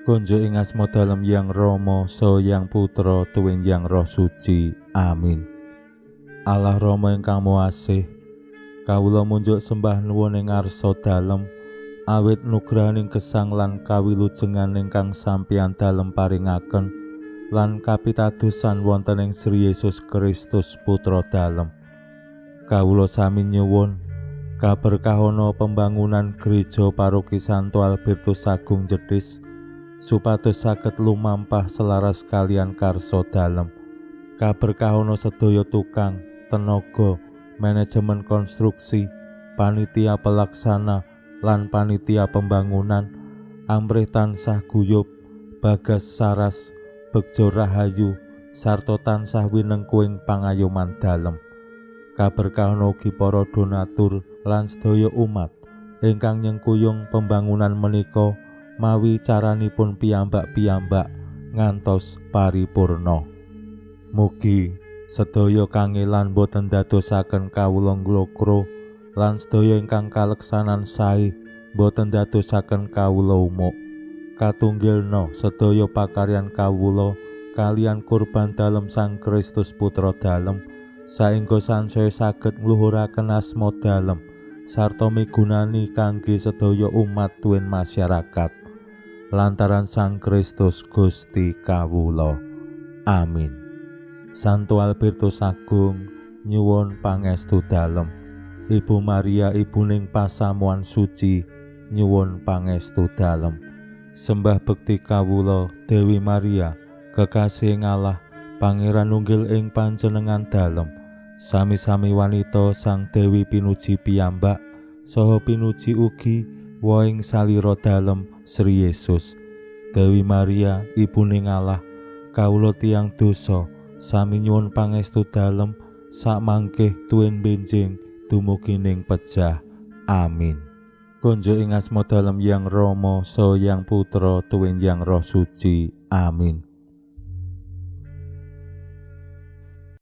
Konjuk ing asma dalem Yang Rama saha Yang Putra tuwin Yang Roh Suci. Amin. Allah Rama ingkang Maha Asih, kawula munjuk sembah nuwun ing ngarsa dalem awit nugrahaning gesang lan kawilujengan ingkang sampeyan dalem paringaken lan kapitadosan wonten ing Sri Yesus Kristus Putra dalem. Kawula sami nyuwun kaberkahana pembangunan Gereja Paroki Santo Albertus Agung Jetis supados saged lumampah selaras kalian karsa dalem. Kaberkahana sedaya tukang, tenaga, manajemen konstruksi, panitia pelaksana lan panitia pembangunan amrih tansah guyub, bagas saras, begja rahayu sarta tansah winengku ing pangayoman dalem. Kaberkahana ugi para donatur lan sedaya umat ingkang nyengkuyung pembangunan menika mawi caranipun piyambak-piyambak ngantos paripurna. Mugi sedaya kangelan boten dadosaken kawula nglokro lan sedaya ingkang kaleksanan sae boten dadosaken kawula umuk. Katunggilna sedaya pakaryan kawula kalian kurban dalem Sang Kristus Putra dalem saengga sansaya saged ngluhuraken asma dalem sarta migunani kangge sedaya umat tuwin masyarakat. Lantaran Sang Kristus Gusti kawula. Amin. Santo Albertus Agung nyuwun pangestu dalem. Ibu Maria ibuning pasamuan suci nyuwun pangestu dalem. Sembah bekti kawula Dewi Maria kekasih Allah Pangeran nunggil ing panjenengan dalem. Sami-sami wanita Sang Dewi pinuji piyambak saha pinuji ugi woing salira dalem Sri Yesus. Dewi Maria ibuning Allah kawula tiyang dosa sami nyuwun pangestu dalem sakmangke tuwin benjing dumugi ning pejah. Amin. Konjuk ing asma dalem Yang Rama saha Yang Putra tuwin Yang Roh Suci. Amin.